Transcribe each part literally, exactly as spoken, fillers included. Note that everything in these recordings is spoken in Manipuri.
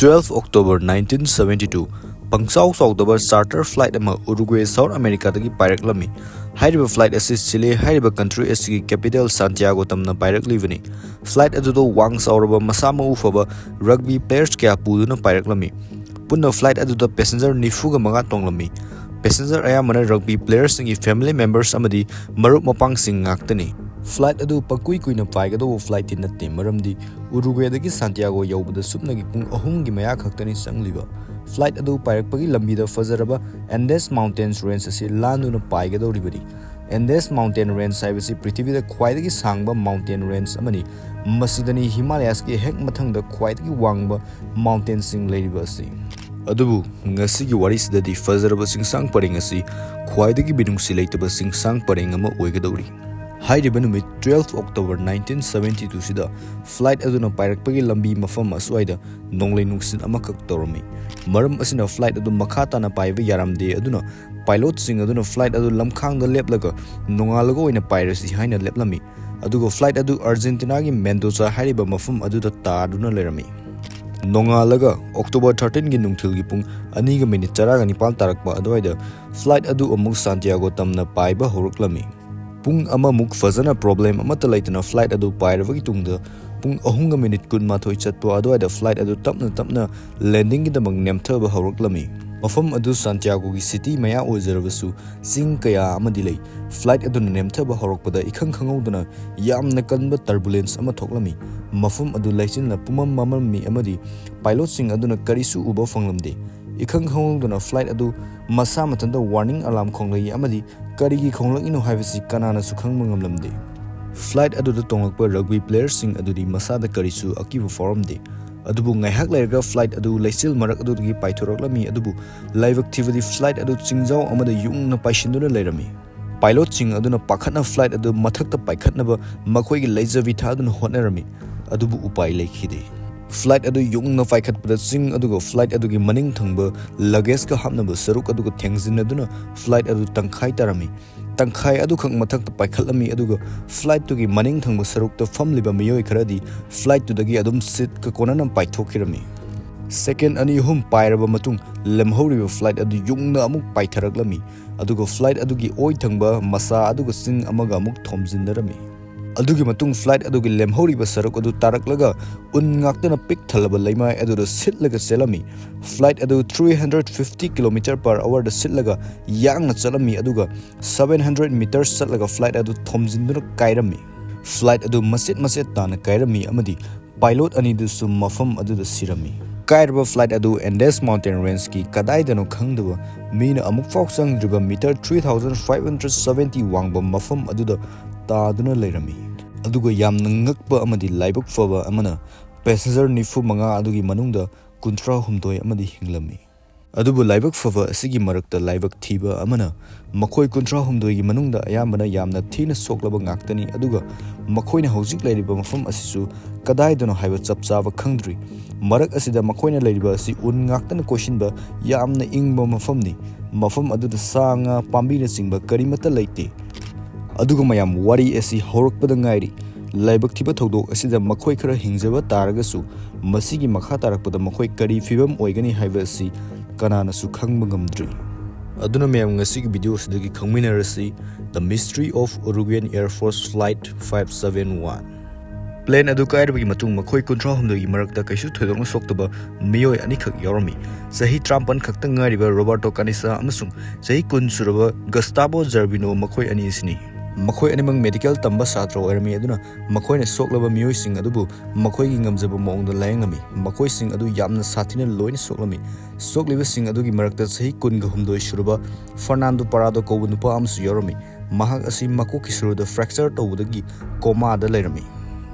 Twelve October nineteen seventy two, ꯄꯪꯆꯥꯎ ꯆꯥꯎꯗꯕ charter flight ꯑꯃ Uruguay, South America ꯗꯒꯤ ꯄꯥꯏꯔꯛꯂꯝꯃꯤ꯫ ꯍꯥꯏꯔꯤꯕ flight ꯑꯁꯤ Chile ꯍꯥꯏꯔꯤꯕ country ꯑꯁꯤꯒꯤ capital Santiago ꯇꯝꯅ ꯄꯥꯏꯔꯛꯂꯤꯕꯅꯤ꯫ Flight ꯑꯗꯨꯗ ꯋꯥꯡ ꯆꯥꯎꯔꯕ, ꯃꯁꯥ ꯃꯎ ꯐꯕ rugby players ꯀꯌꯥ ꯄꯨꯗꯨꯅ ꯄꯥꯏꯔꯛꯂꯝꯃꯤ꯫ ꯄꯨꯟꯅ flight ꯑꯗꯨꯗ passenger ꯅꯤꯐꯨꯒ ꯃꯉꯥ ꯇꯣꯡꯂꯝꯃꯤ꯫ Passenger ꯑꯌꯥꯝꯕꯅ rugby players ꯁꯤꯡꯒꯤ family members ꯑꯃꯗꯤ ꯃꯔꯨꯞ ꯃꯄꯥꯡꯁꯤꯡ ꯉꯥꯛꯇꯅꯤ꯫ Flight ꯑꯗꯨ ꯄꯪꯀꯨꯏ ꯀꯨꯏꯅ ꯄꯥꯏꯒꯗꯧꯕ flight ꯇꯤ ꯅꯠꯇꯦ, ꯃꯔꯝꯗꯤ Uruguay ꯗꯒꯤ Santiago ꯌꯧꯕꯗ ꯁꯨꯞꯅꯒꯤ ꯄꯨꯡ ꯑꯍꯨꯝꯒꯤ ꯃꯌꯥ ꯈꯛꯇꯅꯤ ꯆꯪꯂꯤꯕ꯫ Flight ꯑꯗꯨ ꯄꯥꯏꯔꯛꯄꯒꯤ ꯂꯝꯕꯤꯗ ꯐꯖꯔꯕ Andes Mountains Range ꯑꯁꯤ ꯂꯥꯟꯗꯨꯅ ꯄꯥꯏꯒꯗꯧꯔꯤꯕꯅꯤ꯫ Andes Mountain Range ꯍꯥꯏꯕꯁꯤ ꯄ꯭ꯔꯤꯊꯤꯕꯤꯗ ꯈ꯭ꯋꯥꯏꯗꯒꯤ ꯁꯥꯡꯕ mountain range ꯑꯃꯅꯤ꯫ ꯃꯁꯤꯗꯅꯤ Himalayas ꯀꯤ ꯍꯦꯛ ꯃꯊꯪꯗ ꯈ꯭ꯋꯥꯏꯗꯒꯤ ꯋꯥꯡꯕ mountain ꯁꯤꯡ ꯂꯩꯔꯤꯕ ꯑꯁꯤ꯫ ꯑꯗꯨꯕꯨ ꯉꯁꯤꯒꯤ ꯋꯥꯔꯤꯁꯤꯗꯗꯤ ꯐꯖꯔꯕ ꯆꯤꯡꯁꯥꯡ ꯄꯔꯦꯡ ꯑꯁꯤ ꯈ꯭ꯋꯥꯏꯗꯒꯤ ꯃꯤꯅꯨꯡꯁꯤ ꯂꯩꯇꯕ ꯆꯤꯡꯁꯥꯡ ꯄꯔꯦꯡ ꯑꯃ ꯑꯣꯏꯒꯗꯧꯔꯤ꯫ ꯍꯥꯏꯔꯤꯕ ꯅꯨꯃꯤꯠ twelve October nineteen seventy two ꯁꯤꯗ flight ꯑꯗꯨꯅ ꯄꯥꯏꯔꯛꯄꯒꯤ ꯂꯝꯕꯤ ꯃꯐꯝ ꯑꯁ꯭ꯋꯥꯏꯗ ꯅꯣꯡꯂꯩ ꯅꯨꯡꯁꯤꯠ ꯑꯃꯈꯛ ꯇꯧꯔꯝꯃꯤ꯫ ꯃꯔꯝ ꯑꯁꯤꯅ flight ꯑꯗꯨ ꯃꯈꯥ ꯇꯥꯅ ꯄꯥꯏꯕ ꯌꯥꯔꯝꯗꯦ, ꯑꯗꯨꯅ pilot ꯁꯤꯡ ꯑꯗꯨꯅ flight ꯑꯗꯨ ꯂꯝꯈꯥꯡꯗ ꯂꯦꯞꯂꯒ ꯅꯣꯡꯉꯥꯜꯂꯒ ꯑꯣꯏꯅ ꯄꯥꯏꯔꯁꯤ ꯍꯥꯏꯅ ꯂꯦꯞꯂꯝꯃꯤ꯫ ꯑꯗꯨꯒ flight ꯑꯗꯨ Argentina ꯒꯤ Mendoza ꯍꯥꯏꯔꯤꯕ ꯃꯐꯝ ꯑꯗꯨꯗ ꯇꯥꯗꯨꯅ ꯂꯩꯔꯝꯃꯤ꯫ ꯅꯣꯡꯉꯥꯜꯂꯒ October thirteen ꯒꯤ ꯅꯨꯡꯊꯤꯜꯒꯤ ꯄꯨꯡ ꯑꯅꯤꯒ ꯃꯤꯅꯤꯠ ꯇꯔꯥꯒ ꯅꯤꯄꯥꯜ ꯇꯥꯔꯛꯄ ꯑꯗꯨꯋꯥꯏꯗ flight ꯑꯗꯨ ꯑꯃꯨꯛ Santiago ꯇꯝꯅ ꯄꯥꯏꯕ ꯍꯧꯔꯛꯂꯝꯃꯤ꯫ ꯄꯨꯡ ꯑꯃꯃꯨꯛ ꯐꯖꯅ problem ꯑꯃꯠꯇ ꯂꯩꯇꯅ flight ꯑꯗꯨ ꯄꯥꯏꯔꯕꯒꯤ ꯇꯨꯡꯗ, ꯄꯨꯡ ꯑꯍꯨꯝꯒ ꯃꯤꯅꯤꯠ ꯀꯨꯟꯃꯥꯊꯣꯏ ꯆꯠꯄ ꯑꯗꯨꯋꯥꯏꯗ flight ꯑꯗꯨ ꯇꯞꯅ ꯇꯞꯅ landing ꯒꯤꯗꯃꯛ ꯅꯦꯝꯊꯕ ꯍꯧꯔꯛꯂꯝꯃꯤ꯫ ꯃꯐꯝ ꯑꯗꯨ Santiago ꯒꯤ city ꯃꯌꯥ ꯑꯣꯏꯖꯔꯕꯁꯨ, ꯆꯤꯡ ꯀꯌꯥ ꯑꯃꯗꯤ ꯂꯩ꯫ Flight ꯑꯗꯨꯅ ꯅꯦꯝꯊꯕ ꯍꯧꯔꯛꯄꯗ ꯏꯈꯪ ꯈꯪꯍꯧꯗꯅ ꯌꯥꯝꯅ ꯀꯟꯕ turbulence ꯑꯃ ꯊꯣꯛꯂꯝꯃꯤ꯫ ꯃꯐꯝ ꯑꯗꯨ ꯂꯩꯆꯤꯜꯅ ꯄꯨꯝꯃꯝ ꯃꯝꯂꯝꯃꯤ ꯑꯃꯗꯤ pilot ꯁꯤꯡ ꯑꯗꯨꯅ ꯀꯔꯤꯁꯨ ꯎꯕ ꯐꯪꯂꯝꯗꯦ꯫ ꯏꯈꯪ ꯈꯪꯍꯧꯗꯅ flight ꯑꯗꯨ ꯃꯁꯥ ꯃꯊꯟꯇ warning alarm ꯈꯣꯡꯂꯛꯏ ꯑꯃꯗꯤ ꯀꯔꯤꯒꯤ ꯈꯣꯡꯂꯛꯏꯅꯣ ꯍꯥꯏꯕꯁꯤ ꯀꯅꯥꯅꯁꯨ ꯈꯪꯕ ꯉꯝꯂꯝꯗꯦ꯫ Flight ꯑꯗꯨꯗ ꯇꯣꯡꯂꯛꯄ rugby player ꯁꯤꯡ ꯑꯗꯨꯗꯤ ꯃꯁꯥꯗ ꯀꯔꯤꯁꯨ ꯑꯀꯤꯕ ꯐꯥꯎꯔꯝꯗꯦ꯫ ꯑꯗꯨꯕꯨ ꯉꯥꯏꯍꯥꯛ ꯂꯩꯔꯒ flight ꯑꯗꯨ ꯂꯩꯆꯤꯜ ꯃꯔꯛ ꯑꯗꯨꯗꯒꯤ ꯄꯥꯏꯊꯣꯔꯛꯂꯝꯃꯤ, ꯑꯗꯨꯕꯨ ꯂꯥꯏꯕꯛ ꯊꯤꯕꯗꯤ flight ꯑꯗꯨ ꯆꯤꯡꯖꯥꯎ ꯑꯃꯗ ꯌꯨꯡꯅ ꯄꯥꯏꯁꯤꯟꯗꯨꯅ ꯂꯩꯔꯝꯃꯤ꯫ Pilot ꯁꯤꯡ ꯑꯗꯨꯅ ꯄꯥꯈꯠꯅ flight ꯑꯗꯨ ꯃꯊꯛꯇ ꯄꯥꯏꯈꯠꯅꯕ ꯃꯈꯣꯏꯒꯤ ꯂꯩꯖꯕꯤ ꯊꯥꯗꯨꯅ ꯍꯣꯠꯅꯔꯝꯃꯤ, ꯑꯗꯨꯕꯨ ꯎꯄꯥꯏ ꯂꯩꯈꯤꯗꯦ꯫ Flight ꯑꯗꯨ ꯌꯨꯡꯅ ꯄꯥꯏꯈꯠꯄꯗ ꯆꯤꯡ ꯑꯗꯨꯒ flight ꯑꯗꯨꯒꯤ ꯃꯅꯤꯡ ꯊꯪꯕ luggage ꯀ ꯍꯥꯞꯅꯕ ꯁꯔꯨꯛ ꯑꯗꯨꯒ ꯊꯦꯡꯖꯤꯟꯅꯗꯨꯅ flight ꯑꯗꯨ ꯇꯪꯈꯥꯏ ꯇꯥꯔꯝꯃꯤ꯫ ꯇꯪꯈꯥꯏ ꯑꯗꯨꯈꯛ ꯃꯊꯛꯇ ꯄꯥꯏꯈꯠꯂꯝꯃꯤ, ꯑꯗꯨꯒ flight ꯇꯨꯒꯤ ꯃꯅꯤꯡ ꯊꯪꯕ ꯁꯔꯨꯛꯇ ꯐꯝꯂꯤꯕ ꯃꯤꯑꯣꯏ ꯈꯔꯗꯤ flight ꯇꯨꯗꯒꯤ ꯑꯗꯨꯝ seat ꯀ ꯀꯣꯟꯅꯅ ꯄꯥꯏꯊꯣꯛꯈꯤꯔꯝꯃꯤ꯫ ꯁꯦꯀꯦꯟ ꯑꯅꯤ ꯑꯍꯨꯝ ꯄꯥꯏꯔꯕ ꯃꯇꯨꯡ, ꯂꯦꯝꯍꯧꯔꯤꯕ ꯐ꯭ꯂꯥꯏꯠ ꯑꯗꯨ ꯌꯨꯡꯅ ꯑꯃꯨꯛ ꯄꯥꯏꯊꯔꯛꯂꯝꯃꯤ, ꯑꯗꯨꯒ ꯐ꯭ꯂꯥꯏꯠ ꯑꯗꯨꯒꯤ ꯑꯣꯏ ꯊꯪꯕ ꯃꯁꯥ ꯑꯗꯨꯒ ꯆꯤꯡ ꯑꯃꯒ ꯑꯃꯨꯛ ꯊꯣꯝꯖꯤꯟꯅꯔꯝꯃꯤ꯫ ꯑꯗꯨꯒꯤ ꯃꯇꯨꯡ ꯐ꯭ꯂꯥꯏꯠ ꯑꯗꯨꯒꯤ ꯂꯦꯝꯍꯧꯔꯤꯕ ꯁꯔꯨꯛ ꯑꯗꯨ ꯇꯥꯔꯛꯂꯒ ꯎꯟ ꯉꯥꯛꯇꯅ ꯄꯤꯛ ꯊꯜꯂꯕ ꯂꯩꯃꯥꯏ ꯑꯗꯨꯗ ꯁꯤꯠꯂꯒ ꯆꯦꯜꯂꯝꯃꯤ꯫ ꯐ꯭ꯂꯥꯏꯠ ꯑꯗꯨ three hundred fifty kilometer per hour ꯗ ꯁꯤꯠꯂꯒ ꯌꯥꯡꯅ ꯆꯠꯂꯝꯃꯤ, ꯑꯗꯨꯒ seven hundred meters ꯆꯠꯂꯒ ꯐ꯭ꯂꯥꯏꯠ ꯑꯗꯨ ꯊꯣꯝꯖꯤꯟꯗꯨꯅ ꯀꯥꯏꯔꯝꯃꯤ꯫ ꯐ꯭ꯂꯥꯏꯠ ꯑꯗꯨ ꯃꯆꯦꯠ ꯃꯆꯦꯠ ꯇꯥꯅ ꯀꯥꯏꯔꯝꯃꯤ ꯑꯃꯗꯤ ꯄꯥꯏꯂꯣꯠ ꯑꯅꯤꯗꯨꯁꯨ ꯃꯐꯝ ꯑꯗꯨꯗ ꯁꯤꯔꯝꯃꯤ꯫ ꯀꯥꯏꯔꯕ ꯐ꯭ꯂꯥꯏꯠ ꯑꯗꯨ ꯑꯦꯟꯗꯦꯁ ꯃꯥꯎꯟꯇꯦꯟ ꯔꯦꯟꯖꯀꯤ ꯀꯗꯥꯏꯗꯅꯣ ꯈꯪꯗꯕ ꯃꯤꯅ ꯑꯃꯨꯛꯐꯥꯎ ꯆꯪꯗ꯭ꯔꯤꯕ meter three thousand five hundred seventy ꯋꯥꯡꯕ ꯃꯐꯝ ꯑꯗꯨꯗ ꯇꯥꯗꯨꯅ ꯂꯩꯔꯝꯃꯤ꯫ ꯑꯗꯨꯒ ꯌꯥꯝꯅ ꯉꯛꯄ ꯑꯃꯗꯤ ꯂꯥꯏꯕꯛ ꯐꯕ ꯑꯃꯅ, ꯄꯦꯁꯦꯟꯖꯔ ꯅꯤꯐꯨ ꯃꯉꯥ ꯑꯗꯨꯒꯤ ꯃꯅꯨꯡꯗ ꯀꯨꯟꯊ꯭ꯔꯥ ꯍꯨꯝꯗꯣꯏ ꯑꯃꯗꯤ ꯍꯤꯡꯂꯝꯃꯤ꯫ ꯑꯗꯨꯕꯨ ꯂꯥꯏꯕꯛ ꯐꯕ ꯑꯁꯤꯒꯤ ꯃꯔꯛꯇ ꯂꯥꯏꯕꯛ ꯊꯤꯕ ꯑꯃꯅ, ꯃꯈꯣꯏ ꯀꯨꯟꯊ꯭ꯔꯥ ꯍꯨꯝꯗꯣꯏꯒꯤ ꯃꯅꯨꯡꯗ ꯑꯌꯥꯝꯕꯅ ꯌꯥꯝꯅ ꯊꯤꯅ ꯁꯣꯛꯂꯕ ꯉꯥꯛꯇꯅꯤ, ꯑꯗꯨꯒ ꯃꯈꯣꯏꯅ ꯍꯧꯖꯤꯛ ꯂꯩꯔꯤꯕ ꯃꯐꯝ ꯑꯁꯤꯁꯨ ꯀꯗꯥꯏꯗꯅꯣ ꯍꯥꯏꯕ ꯆꯞ ꯆꯥꯕ ꯈꯪꯗ꯭ꯔꯤ꯫ ꯃꯔꯛ ꯑꯁꯤꯗ ꯃꯈꯣꯏꯅ ꯂꯩꯔꯤꯕ ꯑꯁꯤ ꯎꯟ ꯉꯥꯛꯇꯅ ꯀꯣꯏꯁꯤꯟꯕ ꯌꯥꯝꯅ ꯏꯪꯕ ꯃꯐꯝꯅꯤ꯫ ꯃꯐꯝ ꯑꯗꯨꯗ ꯁꯥ ꯉꯥ ꯄꯥꯝꯕꯤꯅꯆꯤꯡꯕ ꯀꯔꯤꯃꯠꯇ ꯂꯩꯇꯦ꯫ ꯑꯗꯨꯒ ꯃꯌꯥꯝ, ꯋꯥꯔꯤ ꯑꯁꯤ ꯍꯧꯔꯛꯄꯗ ꯉꯥꯏꯔꯤ꯫ ꯂꯥꯏꯕꯛ ꯊꯤꯕ ꯊꯧꯗꯣꯛ ꯑꯁꯤꯗ ꯃꯈꯣꯏ ꯈꯔ ꯍꯤꯡꯖꯕ ꯇꯥꯔꯒꯁꯨ, ꯃꯁꯤꯒꯤ ꯃꯈꯥ ꯇꯥꯔꯛꯄꯗ ꯃꯈꯣꯏ ꯀꯔꯤ ꯐꯤꯕꯝ ꯑꯣꯏꯒꯅꯤ ꯍꯥꯏꯕ ꯑꯁꯤ ꯀꯅꯥꯅꯁꯨ ꯈꯪꯕ ꯉꯝꯗ꯭ꯔꯤ꯫ ꯑꯗꯨꯅ ꯃꯌꯥꯝ, ꯉꯁꯤꯒꯤ ꯚꯤꯗꯤꯑꯣ ꯑꯁꯤꯗꯒꯤ ꯈꯪꯃꯤꯟꯅꯔꯁꯤ, The Mystery of Uruguayan Air Force Flight five seven one꯫ Plane ꯑꯗꯨ ꯀꯥꯏꯔꯕꯒꯤ ꯃꯇꯨꯡ ꯃꯈꯣꯏ ꯀꯨꯟꯊ꯭ꯔꯥ ꯍꯨꯝꯗꯣꯏꯒꯤ ꯃꯔꯛꯇ ꯀꯩꯁꯨ ꯊꯣꯏꯗꯣꯛꯅ ꯁꯣꯛꯇꯕ ꯃꯤꯑꯣꯏ ꯑꯅꯤꯈꯛ ꯌꯥꯎꯔꯝꯃꯤ꯫ ꯆꯍꯤ ꯇꯔꯥꯃꯥꯄꯟ ꯈꯛꯇ ꯉꯥꯏꯔꯤꯕ ꯔꯣꯕꯥꯔꯇꯣ ꯀꯥꯅꯤꯁꯥ ꯑꯃꯁꯨꯡ ꯆꯍꯤ ꯀꯨꯟ ꯁꯨꯔꯕ ꯒꯁꯇꯥꯕꯣ ꯖꯔꯕꯤꯅꯣ, ꯃꯈꯣꯏ ꯑꯅꯤ ꯑꯁꯤꯅꯤ꯫ ꯃꯈꯣꯏ ꯑꯅꯤꯃꯛ ꯃꯦꯗꯤꯀꯦꯜ ꯇꯝꯕ ꯁꯥꯇ꯭ꯔ ꯑꯣꯏꯔꯝꯃꯤ, ꯑꯗꯨꯅ ꯃꯈꯣꯏꯅ ꯁꯣꯛꯂꯕ ꯃꯤꯑꯣꯏꯁꯤꯡ ꯑꯗꯨꯕꯨ ꯃꯈꯣꯏꯒꯤ ꯉꯝꯖꯕ ꯃꯑꯣꯡꯗ ꯂꯥꯌꯦꯡꯂꯝꯃꯤ꯫ ꯃꯈꯣꯏꯁꯤꯡ ꯑꯗꯨ ꯌꯥꯝꯅ ꯁꯥꯊꯤꯅ ꯂꯣꯏꯅ ꯁꯣꯛꯂꯝꯃꯤ꯫ ꯁꯣꯛꯂꯤꯕꯁꯤꯡ ꯑꯗꯨꯒꯤ ꯃꯔꯛꯇ ꯆꯍꯤ ꯀꯨꯟꯒ ꯍꯨꯝꯗꯣꯏ ꯁꯨꯔꯕ ꯐꯔꯅꯥꯟꯗꯣ ꯄꯥꯔꯥꯗꯣ ꯀꯧꯕ ꯅꯨꯄꯥ ꯑꯃꯁꯨ ꯌꯥꯎꯔꯝꯃꯤ꯫ ꯃꯍꯥꯛ ꯑꯁꯤ ꯃꯀꯣꯛꯀꯤ ꯁꯔꯨꯗ ꯐ꯭ꯔꯦꯛꯆꯔ ꯇꯧꯕꯗꯒꯤ ꯀꯣꯃꯥꯗ ꯂꯩꯔꯝꯃꯤ꯫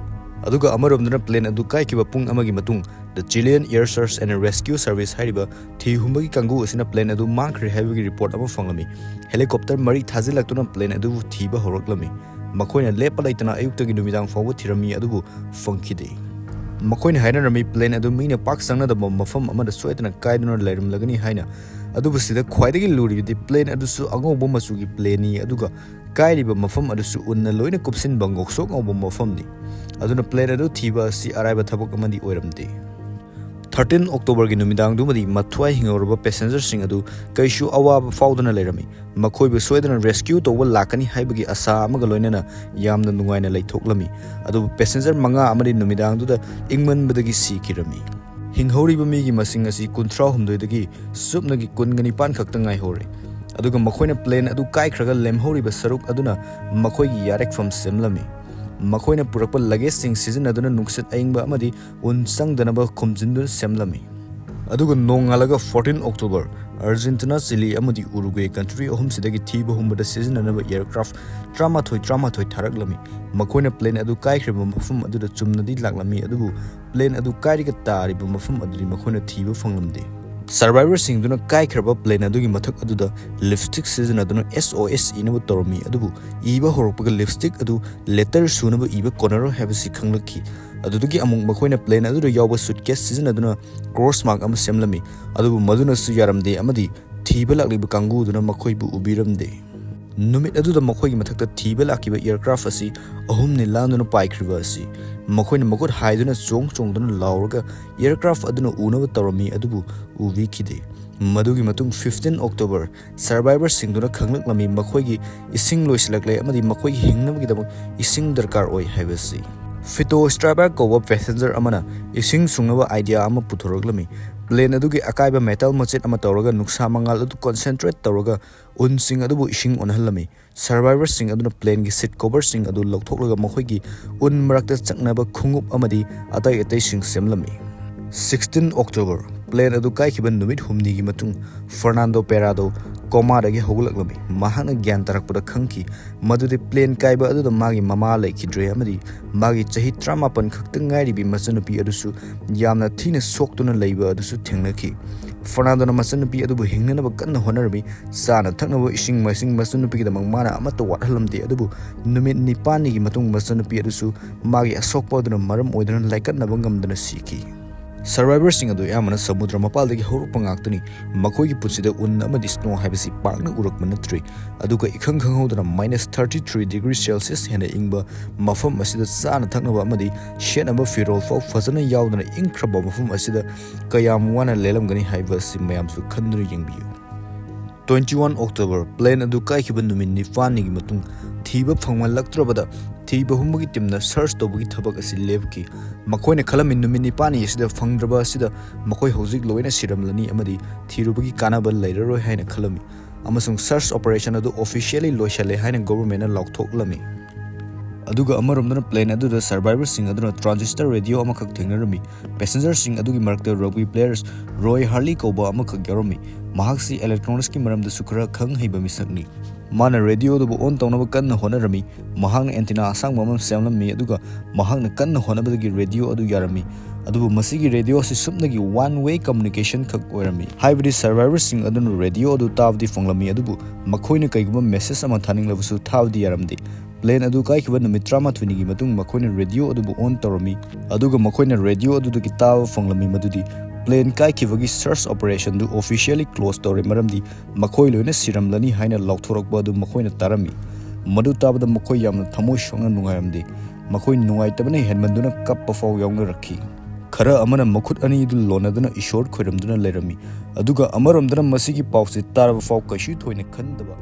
ꯑꯗꯨꯒ ꯑꯃꯔꯣꯝꯗꯅ ꯄ꯭ꯂꯦꯟ ꯑꯗꯨ ꯀꯥꯏꯈꯤꯕ ꯄꯨꯡ ꯑꯃꯒꯤ ꯃꯇꯨꯡ, The Chilean Air Search and Rescue Service ꯍꯥꯏꯔꯤꯕ ꯊꯤ ꯍꯨꯝꯕꯒꯤ ꯀꯥꯡꯕꯨ ꯑꯁꯤꯅ ꯄ꯭ꯂꯦꯟ ꯑꯗꯨ ꯃꯥꯡꯈ꯭ꯔꯦ ꯍꯥꯏꯕꯒꯤ ꯔꯤꯄꯣꯔꯠ ꯑꯃ ꯐꯪꯂꯝꯃꯤ꯫ ꯍꯦꯂꯤꯀꯣꯞꯇꯔ ꯃꯔꯤ ꯊꯥꯖꯤꯜꯂꯛꯇꯨꯅ ꯄ꯭ꯂꯦꯟ ꯑꯗꯨꯕꯨ ꯊꯤꯕ ꯍꯧꯔꯛꯂꯝꯃꯤ꯫ ꯃꯈꯣꯏꯅ ꯂꯦꯞꯄ ꯂꯩꯇꯅ ꯑꯌꯨꯛꯇꯒꯤ ꯅꯨꯃꯤꯗꯥꯡ ꯐꯥꯎꯕ ꯊꯤꯔꯝꯃꯤ, ꯑꯗꯨꯕꯨ ꯐꯪꯈꯤꯗꯦ꯫ ꯃꯈꯣꯏꯅ ꯍꯥꯏꯅꯔꯝꯃꯤ ꯄ꯭ꯂꯦꯟ ꯑꯗꯨ ꯃꯤꯅ ꯄꯥꯛ ꯆꯪꯅꯗꯕ ꯃꯐꯝ ꯑꯃꯗ ꯁꯣꯏꯗꯅ ꯀꯥꯏꯗꯨꯅ ꯂꯩꯔꯝꯂꯒꯅꯤ ꯍꯥꯏꯅ꯫ ꯑꯗꯨꯕꯨ ꯁꯤꯗ ꯈ꯭ꯋꯥꯏꯗꯒꯤ ꯂꯨꯔꯤꯕꯗꯤ ꯄ꯭ꯂꯦꯟ ꯑꯗꯨꯁꯨ ꯑꯉꯧꯕ ꯃꯆꯨꯒꯤ ꯄ꯭ꯂꯦꯟꯅꯤ, ꯑꯗꯨꯒ ꯀꯥꯏꯔꯤꯕ ꯃꯐꯝ ꯑꯗꯨꯁꯨ ꯎꯟꯅ ꯂꯣꯏꯅ ꯀꯨꯞꯁꯤꯟꯕ ꯉꯧꯁꯣꯛ ꯉꯧꯕ ꯃꯐꯝꯅꯤ꯫ ꯑꯗꯨꯅ ꯄ꯭ꯂꯦꯟ ꯑꯗꯨ ꯊꯤꯕ ꯑꯁꯤ ꯑꯔꯥꯏꯕ ꯊꯕꯛ ꯑꯃꯗꯤ ꯑꯣꯏꯔꯝꯗꯦ꯫ ꯊꯥꯔꯇꯤꯟ ꯑꯣꯛꯇꯣꯕꯔꯒꯤ ꯅꯨꯃꯤꯗꯥꯡꯗꯨꯃꯗꯤ ꯃꯊ꯭ꯋꯥꯏ ꯍꯤꯡꯍꯧꯔꯕ ꯄꯦꯁꯦꯟꯖꯔꯁꯤꯡ ꯑꯗꯨ ꯀꯩꯁꯨ ꯑꯋꯥꯕ ꯐꯥꯎꯗꯅ ꯂꯩꯔꯝꯃꯤ꯫ ꯃꯈꯣꯏꯕꯨ ꯁꯣꯏꯗꯅ ꯔꯦꯁꯀ꯭ꯌꯨ ꯇꯧꯕ ꯂꯥꯛꯀꯅꯤ ꯍꯥꯏꯕꯒꯤ ꯑꯁꯥ ꯑꯃꯒ ꯂꯣꯏꯅꯅ ꯌꯥꯝꯅ ꯅꯨꯡꯉꯥꯏꯅ ꯂꯩꯊꯣꯛꯂꯝꯃꯤ꯫ ꯑꯗꯨꯕꯨ ꯄꯦꯁꯦꯟꯖꯔ ꯃꯉꯥ ꯑꯃꯗꯤ ꯅꯨꯃꯤꯗꯥꯡꯗꯨꯗ ꯏꯪꯃꯟꯕꯗꯒꯤ ꯁꯤꯈꯤꯔꯝꯃꯤ꯫ ꯍꯤꯡꯍꯧꯔꯤꯕ ꯃꯤꯒꯤ ꯃꯁꯤꯡ ꯑꯁꯤ ꯀꯨꯟꯊ꯭ꯔꯥ ꯍꯨꯝꯗꯣꯏꯗꯒꯤ ꯁꯨꯞꯅꯒꯤ ꯀꯨꯟꯒ ꯅꯤꯄꯥꯟ ꯈꯛꯇ ꯉꯥꯏꯍꯧꯔꯦ꯫ ꯑꯗꯨꯒ ꯃꯈꯣꯏꯅ ꯄ꯭ꯂꯦꯟ ꯑꯗꯨ ꯀꯥꯏꯈ꯭ꯔꯒ ꯂꯦꯝꯍꯧꯔꯤꯕ ꯁꯔꯨꯛ ꯑꯗꯨꯅ ꯃꯈꯣꯏꯒꯤ ꯌꯥꯔꯦꯛꯐꯝ ꯁꯦꯝꯂꯝꯃꯤ꯫ ꯃꯈꯣꯏꯅ ꯄꯨꯔꯛꯄ ꯂꯒꯦꯖꯁꯤꯡ ꯁꯤꯖꯤꯟꯅꯗꯨꯅ ꯅꯨꯡꯁꯤꯠ ꯑꯏꯪꯕ ꯑꯃꯗꯤ ꯎꯟ ꯆꯪꯗꯅꯕ ꯈꯨꯝꯖꯤꯟꯗꯨꯅ ꯁꯦꯝꯂꯝꯃꯤ꯫ ꯑꯗꯨꯒ ꯅꯣꯡꯉꯥꯜꯂꯒ ꯐꯣꯔꯇꯤꯟ ꯑꯣꯛꯇꯣꯕꯔ, ꯑꯥꯔꯖꯦꯟꯇꯤꯅꯥ, ꯆꯤꯂꯤ ꯑꯃꯗꯤ ꯎꯔꯨꯒ꯭ꯋꯦ ꯀꯟꯇ꯭ꯔꯤ ꯑꯍꯨꯝꯁꯤꯗꯒꯤ ꯊꯤꯕ ꯍꯨꯝꯕꯗ ꯁꯤꯖꯤꯟꯅꯅꯕ ꯑꯦꯌꯔꯀ꯭ꯔꯥꯐ ꯇꯔꯥꯃꯥꯊꯣꯏ ꯇꯔꯥꯃꯥꯊꯣꯏ ꯊꯥꯔꯛꯂꯝꯃꯤ꯫ ꯃꯈꯣꯏꯅ ꯄ꯭ꯂꯦꯟ ꯑꯗꯨ ꯀꯥꯏꯈ꯭ꯔꯤꯕ ꯃꯐꯝ ꯑꯗꯨꯗ ꯆꯨꯝꯅꯗꯤ ꯂꯥꯛꯂꯝꯃꯤ, ꯑꯗꯨꯕꯨ ꯄ꯭ꯂꯦꯟ ꯑꯗꯨ ꯀꯥꯏꯔꯒ ꯇꯥꯔꯤꯕ ꯃꯐꯝ ꯑꯗꯨꯗꯤ ꯃꯈꯣꯏꯅ ꯊꯤꯕ ꯐꯪꯂꯝꯗꯦ꯫ ꯁꯔꯚꯥꯏꯚꯔꯁꯤꯡꯗꯨꯅ ꯀꯥꯏꯈ꯭ꯔꯕ ꯄ꯭ꯂꯦꯟ ꯑꯗꯨꯒꯤ ꯃꯊꯛ ꯑꯗꯨꯗ ꯂꯤꯞꯁꯇꯤꯛ ꯁꯤꯖꯤꯟꯅꯗꯨꯅ ꯑꯦꯁ ꯑꯣ ꯑꯦꯁ ꯏꯅꯕ ꯇꯧꯔꯝꯃꯤ, ꯑꯗꯨꯕꯨ ꯏꯕ ꯍꯧꯔꯛꯄꯒ ꯂꯤꯞꯁꯇꯤꯛ ꯑꯗꯨ ꯂꯦꯇꯔ ꯁꯨꯅꯕ ꯏꯕ ꯀꯣꯟꯅꯔꯣꯏ ꯍꯥꯏꯕꯁꯤ ꯈꯪꯂꯛꯈꯤ꯫ ꯑꯗꯨꯗꯒꯤ ꯑꯃꯨꯛ ꯃꯈꯣꯏꯅ ꯄ꯭ꯂꯦꯟ ꯑꯗꯨꯗ ꯌꯥꯎꯕ ꯁꯨꯠꯀꯦꯁ ꯁꯤꯖꯤꯟꯅꯗꯨꯅ ꯀ꯭ꯔꯣꯁ ꯃꯥꯔꯛ ꯑꯃ ꯁꯦꯝꯂꯝꯃꯤ, ꯑꯗꯨꯕꯨ ꯃꯗꯨꯅꯁꯨ ꯌꯥꯔꯝꯗꯦ ꯑꯃꯗꯤ ꯊꯤꯕ ꯂꯥꯛꯂꯤꯕ ꯀꯥꯡꯕꯨꯗꯨꯅ ꯃꯈꯣꯏꯕꯨ ꯎꯕꯤꯔꯝꯗꯦ꯫ ꯅꯨꯃꯤꯠ ꯑꯗꯨꯗ ꯃꯈꯣꯏꯒꯤ ꯃꯊꯛꯇ ꯊꯤꯕ ꯂꯥꯛꯈꯤꯕ ꯑꯦꯌꯔꯀ꯭ꯔꯥꯐ ꯑꯁꯤ ꯑꯍꯨꯝꯅꯤ ꯂꯥꯟꯗꯨꯅ ꯄꯥꯏꯈ꯭ꯔꯤꯕ ꯑꯁꯤ ꯃꯈꯣꯏꯅ ꯃꯈꯨꯠ ꯍꯥꯏꯗꯨꯅ ꯆꯣꯡ ꯆꯣꯡꯗꯨꯅ ꯂꯥꯎꯔꯒ ꯑꯦꯌꯔꯀ꯭ꯔꯥꯐ ꯑꯗꯨꯅ ꯎꯅꯕ ꯇꯧꯔꯝꯃꯤ, ꯑꯗꯨꯕꯨ ꯎꯕꯤꯈꯤꯗꯦ꯫ ꯃꯗꯨꯒꯤ ꯃꯇꯨꯡ ꯐꯤꯐꯇꯤꯟ ꯑꯣꯛꯇꯣꯕꯔ, ꯁꯔꯚꯥꯏꯚꯔꯁꯤꯡꯗꯨꯅ ꯈꯪꯂꯛꯂꯝꯃꯤ ꯃꯈꯣꯏꯒꯤ ꯏꯁꯤꯡ ꯂꯣꯏꯁꯤꯜꯂꯛꯂꯦ ꯑꯃꯗꯤ ꯃꯈꯣꯏꯒꯤ ꯍꯤꯡꯅꯕꯒꯤꯗꯃꯛ ꯏꯁꯤꯡ ꯗꯔꯀꯥꯔ ꯑꯣꯏ ꯍꯥꯏꯕꯁꯤ꯫ ꯐꯤꯇꯣ ꯁ꯭ꯇ꯭ꯔꯥꯏꯕꯔ ꯀꯧꯕ ꯄꯦꯁꯦꯟꯖꯔ ꯑꯃꯅ ꯏꯁꯤꯡ ꯁꯨꯡꯅꯕ ꯑꯥꯏꯗꯤꯌꯥ ꯑꯃ ꯄꯨꯊꯣꯔꯛꯂꯝꯃꯤ꯫ ꯄ꯭ꯂꯦꯟ ꯑꯗꯨꯒꯤ ꯑꯀꯥꯏꯕ ꯃꯦꯇꯜ ꯃꯆꯦꯠ ꯑꯃ ꯇꯧꯔꯒ ꯅꯨꯡꯁꯥ ꯃꯉꯥꯜ ꯑꯗꯨ ꯀꯣꯟꯁꯦꯟꯇ꯭ꯔꯦꯠ ꯇꯧꯔꯒ ꯎꯟꯁꯤꯡ ꯑꯗꯨꯕꯨ ꯏꯁꯤꯡ ꯑꯣꯟꯍꯜꯂꯝꯃꯤ꯫ ꯁꯔꯚꯥꯏꯚꯔꯁꯤꯡ ꯑꯗꯨꯅ ꯄ꯭ꯂꯦꯟꯒꯤ ꯁꯤꯠ ꯀꯣꯚꯔꯁꯤꯡ ꯑꯗꯨ ꯂꯧꯊꯣꯛꯂꯒ ꯃꯈꯣꯏꯒꯤ ꯎꯟ ꯃꯔꯛꯇ ꯆꯪꯅꯕ ꯈꯣꯡꯎꯞ ꯑꯃꯗꯤ ꯑꯇꯩ ꯑꯇꯩꯁꯤꯡ ꯁꯦꯝꯂꯝꯃꯤ꯫ ꯁꯤꯛꯁꯇꯤꯟ ꯑꯣꯛꯇꯣꯕꯔ, ꯄ꯭ꯂꯦꯟ ꯑꯗꯨ ꯀꯥꯏꯈꯤꯕ ꯅꯨꯃꯤꯠ ꯍꯨꯝꯅꯤꯒꯤ ꯃꯇꯨꯡ ꯐꯔꯅꯥꯟꯗꯣ ꯄꯦꯔꯥꯗꯣ ꯀꯣꯃꯥꯗꯒꯤ ꯍꯧꯒꯠꯂꯛꯂꯝꯃꯤ꯫ ꯃꯍꯥꯛꯅ ꯒ꯭ꯌꯥꯟ ꯇꯥꯔꯛꯄꯗ ꯈꯪꯈꯤ ꯃꯗꯨꯗꯤ ꯄ꯭ꯂꯦꯟ ꯀꯥꯏꯕ ꯑꯗꯨꯗ ꯃꯥꯒꯤ ꯃꯃꯥ ꯂꯩꯈꯤꯗ꯭ꯔꯦ ꯑꯃꯗꯤ ꯃꯥꯒꯤ ꯆꯍꯤ ꯇꯔꯥꯃꯥꯄꯟ ꯈꯛꯇ ꯉꯥꯏꯔꯤꯕꯤ ꯃꯆꯟꯅꯨꯄꯤ ꯑꯗꯨꯁꯨ ꯌꯥꯝꯅ ꯊꯤꯅ ꯁꯣꯛꯇꯨꯅ ꯂꯩꯕ ꯑꯗꯨꯁꯨ ꯊꯦꯡꯅꯈꯤ꯫ ꯐꯔꯅꯥꯟꯗꯣꯅ ꯃꯆꯟꯅꯨꯄꯤ ꯑꯗꯨꯕꯨ ꯍꯤꯡꯅꯅꯕ ꯀꯟꯅ ꯍꯣꯠꯅꯔꯝꯃꯤ꯫ ꯆꯥꯅ ꯊꯛꯅꯕ ꯏꯁꯤꯡ ꯃꯥꯏꯁꯤꯡ ꯃꯆꯟꯅꯨꯄꯤꯒꯤꯗꯃꯛ ꯃꯥꯅ ꯑꯃꯠꯇ ꯋꯥꯠꯍꯜꯂꯝꯗꯦ, ꯑꯗꯨꯕꯨ ꯅꯨꯃꯤꯠ ꯅꯤꯄꯥꯟꯅꯤꯒꯤ ꯃꯇꯨꯡ ꯃꯆꯟꯅꯨꯄꯤ ꯑꯗꯨꯁꯨ ꯃꯥꯒꯤ ꯑꯁꯣꯛꯄ ꯑꯗꯨꯅ ꯃꯔꯝ ꯑꯣꯏꯗꯨꯅ ꯂꯥꯏꯀꯠꯅꯕ ꯉꯝꯗꯅ ꯁꯤꯈꯤ꯫ Survivorꯁꯤꯡ ꯑꯗꯨ ꯑꯌꯥꯝꯕꯅ ꯁꯃꯨꯗ꯭ꯔ ꯃꯄꯥꯜꯗꯒꯤ ꯍꯧꯔꯛꯄ ꯉꯥꯛꯇꯅꯤ꯫ ꯃꯈꯣꯏꯒꯤ ꯄꯨꯟꯁꯤꯗ ꯎꯟ ꯑꯃꯗꯤ snow ꯍꯥꯏꯕꯁꯤ ꯄꯥꯛꯅ ꯎꯔꯛꯄ ꯅꯠꯇ꯭ꯔꯤ꯫ ꯑꯗꯨꯒ ꯏꯈꯪ ꯈꯪꯍꯧꯗꯅ minus thirty three degree Celsius ꯍꯦꯟꯅ ꯏꯪꯕ ꯃꯐꯝ ꯑꯁꯤꯗ ꯆꯥꯅ ꯊꯛꯅꯕ ꯑꯃꯗꯤ ꯁꯦꯠꯅꯕ ꯐꯤꯔꯣꯜ ꯐꯥꯎ ꯐꯖꯅ ꯌꯥꯎꯗꯅ ꯏꯪꯈ꯭ꯔꯕ ꯃꯐꯝ ꯑꯁꯤꯗ ꯀꯌꯥꯝ ꯋꯥꯅ ꯂꯦꯜꯂꯝꯒꯅꯤ ꯍꯥꯏꯕ ꯑꯁꯤ ꯃꯌꯥꯝꯁꯨ ꯈꯟꯗꯨꯅ ꯌꯦꯡꯕꯤꯌꯨ꯫ Twenty one October, plane ꯑꯗꯨ ꯀꯥꯏꯈꯤꯕ ꯅꯨꯃꯤꯠ ꯅꯤꯄꯥꯜꯅꯤꯒꯤ ꯃꯇꯨꯡ ꯊꯤꯕ ꯐꯪꯃꯜꯂꯛꯇ꯭ꯔꯕꯗ ꯊꯤꯕ ꯍꯨꯝꯕꯒꯤ teamꯅ search ꯇꯧꯕꯒꯤ ꯊꯕꯛ ꯑꯁꯤ ꯂꯦꯞꯈꯤ꯫ ꯃꯈꯣꯏꯅ ꯈꯜꯂꯝꯃꯤ ꯅꯨꯃꯤꯠ ꯅꯤꯄꯥꯜꯅꯤ ꯑꯁꯤꯗ ꯐꯪꯗ꯭ꯔꯕ ꯑꯁꯤꯗ ꯃꯈꯣꯏ ꯍꯧꯖꯤꯛ ꯂꯣꯏꯅ ꯁꯤꯔꯝꯂꯅꯤ ꯑꯃꯗꯤ ꯊꯤꯔꯨꯕꯒꯤ ꯀꯥꯟꯅꯕ ꯂꯩꯔꯔꯣꯏ ꯍꯥꯏꯅ ꯈꯜꯂꯝꯃꯤ, ꯑꯃꯁꯨꯡ search operation ꯑꯗꯨ officially ꯂꯣꯏꯁꯤꯜꯂꯦ ꯍꯥꯏꯅ governmentꯅ ꯂꯥꯎꯊꯣꯛꯂꯝꯃꯤ꯫ ꯑꯗꯨꯒ ꯑꯃꯔꯣꯝꯗꯅ plane ꯑꯗꯨꯗ survivorꯁꯤꯡ ꯑꯗꯨꯅ transistor radio ꯑꯃꯈꯛ ꯊꯦꯡꯅꯔꯝꯃꯤ꯫ Passengerꯁꯤꯡ ꯑꯗꯨꯒꯤ ꯃꯔꯛꯇ rugby players Roy Harley ꯀꯧꯕ ꯑꯃꯈꯛ ꯌꯥꯎꯔꯝꯃꯤ꯫ ꯃꯍꯥꯛꯁꯤ electronicsꯀꯤ ꯃꯔꯝꯗꯁꯨ ꯈꯔ ꯈꯪ ꯍꯩꯕ ꯃꯤꯁꯛꯅꯤ꯫ ꯃꯥꯅ radio ꯑꯗꯨꯕꯨ on ꯇꯧꯅꯕ ꯀꯟꯅ ꯍꯣꯠꯅꯔꯝꯃꯤ꯫ ꯃꯍꯥꯛꯅ antenna ꯑꯁꯥꯡꯕ ꯑꯃ ꯁꯦꯝꯂꯝꯃꯤ, ꯑꯗꯨꯒ ꯃꯍꯥꯛꯅ ꯀꯟꯅ ꯍꯣꯠꯅꯕꯗꯒꯤ radio ꯑꯗꯨ ꯌꯥꯔꯝꯃꯤ꯫ ꯑꯗꯨꯕꯨ ꯃꯁꯤꯒꯤ radio ꯑꯁꯤ ꯁꯨꯞꯅꯒꯤ one way communication ꯈꯛ ꯑꯣꯏꯔꯝꯃꯤ, ꯍꯥꯏꯕꯗꯤ survivorꯁꯤꯡ ꯑꯗꯨꯅ radio ꯑꯗꯨ ꯇꯥꯕꯗꯤ ꯐꯪꯂꯝꯃꯤ, ꯑꯗꯨꯕꯨ ꯃꯈꯣꯏꯅ ꯀꯩꯒꯨꯝꯕ message ꯑꯃ ꯊꯥꯅꯤꯡꯂꯕꯁꯨ ꯊꯥꯕꯗꯤ ꯌꯥꯔꯝꯗꯦ꯫ Plane ꯑꯗꯨ ꯀꯥꯏꯈꯤꯕ ꯅꯨꯃꯤꯠ ꯇꯔꯥꯃꯥꯊꯣꯏꯅꯤꯒꯤ ꯃꯇꯨꯡ ꯃꯈꯣꯏꯅ radio ꯑꯗꯨꯕꯨ on ꯇꯧꯔꯝꯃꯤ, ꯑꯗꯨꯒ ꯃꯈꯣꯏꯅ radio ꯑꯗꯨꯗꯒꯤ ꯇꯥꯕ ꯐꯪꯂꯝꯃꯤ ꯃꯗꯨꯗꯤ plane ꯀꯥꯏꯈꯤꯕꯒꯤ search operationꯗꯨ officially close ꯇꯧꯔꯦ, ꯃꯔꯝꯗꯤ ꯃꯈꯣꯏ ꯂꯣꯏꯅ ꯁꯤꯔꯝꯂꯅꯤ ꯍꯥꯏꯅ ꯂꯥꯎꯊꯣꯔꯛꯄ ꯑꯗꯨ ꯃꯈꯣꯏꯅ ꯇꯥꯔꯝꯃꯤ꯫ ꯃꯗꯨ ꯇꯥꯕꯗ ꯃꯈꯣꯏ ꯌꯥꯝꯅ ꯊꯃꯣꯏ ꯁꯣꯛꯅ ꯅꯨꯡꯉꯥꯏꯔꯝꯗꯦ꯫ ꯃꯈꯣꯏ ꯅꯨꯡꯉꯥꯏꯇꯕꯅ ꯍꯦꯟꯃꯟꯗꯨꯅ ꯀꯞꯄ ꯐꯥꯎ ꯌꯥꯎꯅꯔꯛꯈꯤ꯫ ꯈꯔ ꯑꯃꯅ ꯃꯈꯨꯠ ꯑꯅꯤꯗꯨ ꯂꯣꯟꯅꯗꯨꯅ ꯏꯁꯣꯔ ꯈꯣꯏꯔꯝꯗꯨꯅ ꯂꯩꯔꯝꯃꯤ, ꯑꯗꯨꯒ ꯑꯃꯔꯣꯝꯗꯅ ꯃꯁꯤꯒꯤ ꯄꯥꯎꯁꯦ ꯇꯥꯔꯕ ꯐꯥꯎ ꯀꯩꯁꯨ ꯊꯣꯏꯅ ꯈꯟꯗꯕ